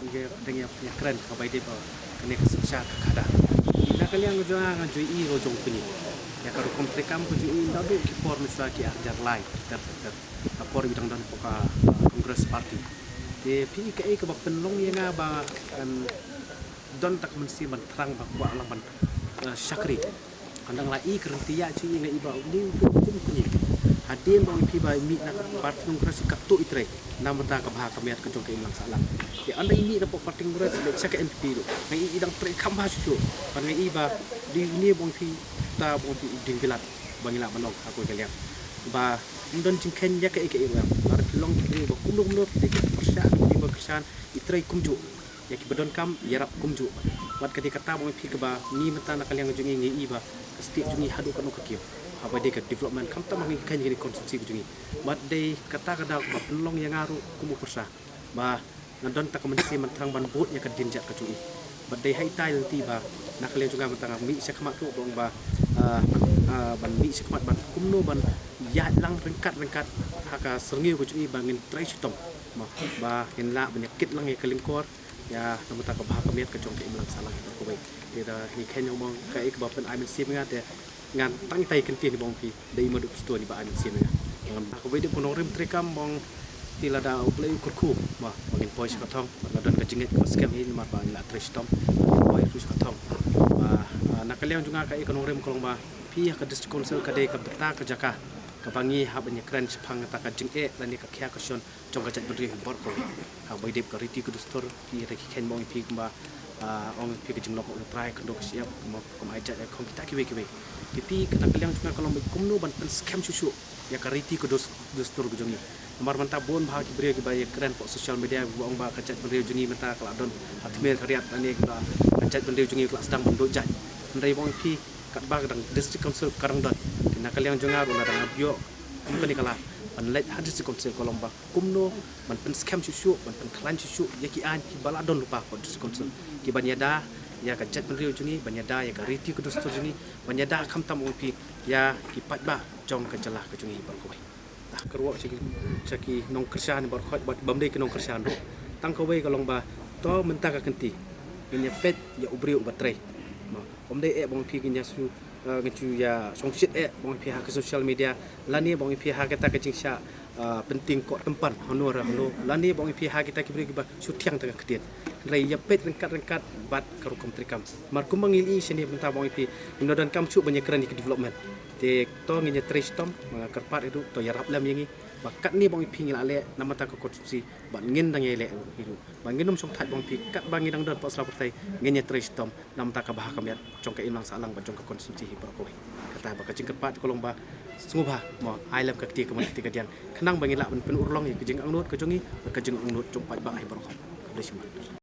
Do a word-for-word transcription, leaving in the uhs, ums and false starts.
Dang ïa kren ka bai dei ba kane ka synshar ka khadar. Na ka liang jong nga nga ju i lo jong pini ïa ka rukom treikam ka ju i nda du ki por mynta ki ar jar lai ter ter ter. Ka por i dang don ka Congress Party. Te phi ka ei ka ba pynlong ïa nga ba kan don tak mynsi ban thrang ba kwah lang ban shakri. Kan dang la i ka rynti ïa chu i nga i ba u ding kum kuni. Hadien ba u phi ba i mih na parti Congress i katto i trei. Na mynta ka bha ka miat ka jong ka imlang sahlang. Te ynda i mih na parti Congress i leit sha ka N P P ruh nga i i dang trei kham bha shuh shuh. Ban nga i ba dei uni ba u phi ta ba u phi u ding bilat ba ngi lah ban ong ha kawei ka liang. Ba ym don jingkheiñ ïa ka ei ka ei ruh. Ba phi long ki ba kumno kumno ki dei ki pyrshah ki dei ba kyrshan i trei kumjuh. Ïa ki ba donkam ïarap kumjuh. Wat ka dei kata ba u phi kaba ngi mynta na ka liang jong i ngi i ba ka state jong i haduh katno ka kiew. Haba dei ka development khamtam ba ngi kheiñ ïa kane ka constituency ka jong i. Bad dei kata ka daw kaba pynlong ïa nga ruh kum u pyrsa ba nga don tak ka mynsiem ban thrang ban bud ïa ka dien jat ka jong i. Bad dei ha itai lynti ba na ka liang jong nga mynta nga mih sha khmat ruh ba ong ba ah, ah, ban mih sha khmat ban kumno ban ïaid lang ryngkat ryngkat ha ka syrngiew ka jong i ba ngin trei shitom. Ba ngin lah ban ïa kit lang ïa ka lyngkor. Ïa na mynta ka bha ka miat ka jong ka imlang sahlang hi baroh kawei. Te da ngi kheiñ ong ba ka ei kaba pyn ai mynsiem ïa nga te ngan tang itai kynti ni ba ong phi da i madu pistol ni ba ai mynsiem ïa nga. Ngan ba kawei dei ka nongrim treikam ba ong phi lada U Blei u kyrkhu ba ngin poi sha ka thong ba nga don ka jingngeit kaba skhem hi namar ba ngi la trei shitom poi ruh sha ka thong. Ba na ka liang jong nga ka ei ka nongrim ka long ba phi ha ka district council ka dei ka bynta ka jaka kaba ngi hap ban ïa kren shaphang kata ka jingeh lane ka khia ka shon jong ka jaitbynriew hi baroh kawei. Ha bai dep ka riti ka dustur ki re ki kheiñ ba ong phi kumba ah, ong phi ka jinglong u trai khyndew ka shyiap kumba kum ai jait ai khong kita kiwei kiwei. Kiti kata ka liang jong nga ka long ba kumno ban pynskhem shuh shuh ïa ka riti ka dus- dustur ka jong ngi. Namar mynta bun bha ki briew kiba ïa kren poh social media ba ong ba ka jaitbynriew jong ngi mynta ka la don ha tmier ka riat lane ka jaitbynriew jong ngi ka la sdang ban duh jait. Hynrei ba ong phi katba ka dang district council ka dang don. Ki na ka liang jong nga ruh la dang ïoh kum kane ka lad ban leit ha district council ka long ba kumno ban pynskhem shuh shuh ban pynkhlaiñ shuh shuh ïa ki aiñ kiba la don lypa ha district council ki ban ïada ïa ka jaitbynriew jong ngi ban ïada ïa ka riti ka dustur jong ngi ban ïada khamtam u phi ïa ki paidbah jong ka jylla ka jong ngi baroh kawei. Ka ruh sha ki sha ki nongkyrshan baroh kawei bad bym dei ki nongkyrshan ruh tang kawei ka long ba to mynta ka kynti ngin ïa peit ïa u briew uba trei. Bym dei eh ba ong phi ngin ïa shu eh, ngin shu ïa shongshit eh ba ong phi ha ka social media lane ba ong phi ha kata ka jingshah eh, pynting koh tympan hano ra hano lane ba ong phi ha kita ki briew kiba shu thiang ta ka ktien. Hynrei ïa peit ryngkat ryngkat bad ka rukom treikam. Mar kumba ngi ïohi shane mynta ba ong phi ngin donkam shuh ban ïa kren ïa ki development. Te to ngin ïa trei shitom ba nga kyrpad ïa ruh to ïarap lem ïa ngi ba katne ba ong phi ngi la leh na mynta ka constituency bad ngin dang ïa leh ïa ruh. Ba ngin ym shong thait ba ong phi katba ngi dang don poh sla pyrthei ngin ïa trei shitom. Na mynta ka bha ka miat jong ka imlang sahlang bad jong ka constituency hi baroh kawei. Kata ba ka jingkyrpad ka long ba sngewbha mo ai lem ka kti ka mon kti ka diang khnang ba ngi lah ban pynurlong ïa ka jingangnud ka jong ngi bad ka jingangnud jong paidbah hi baroh kawei. Khublei shibun.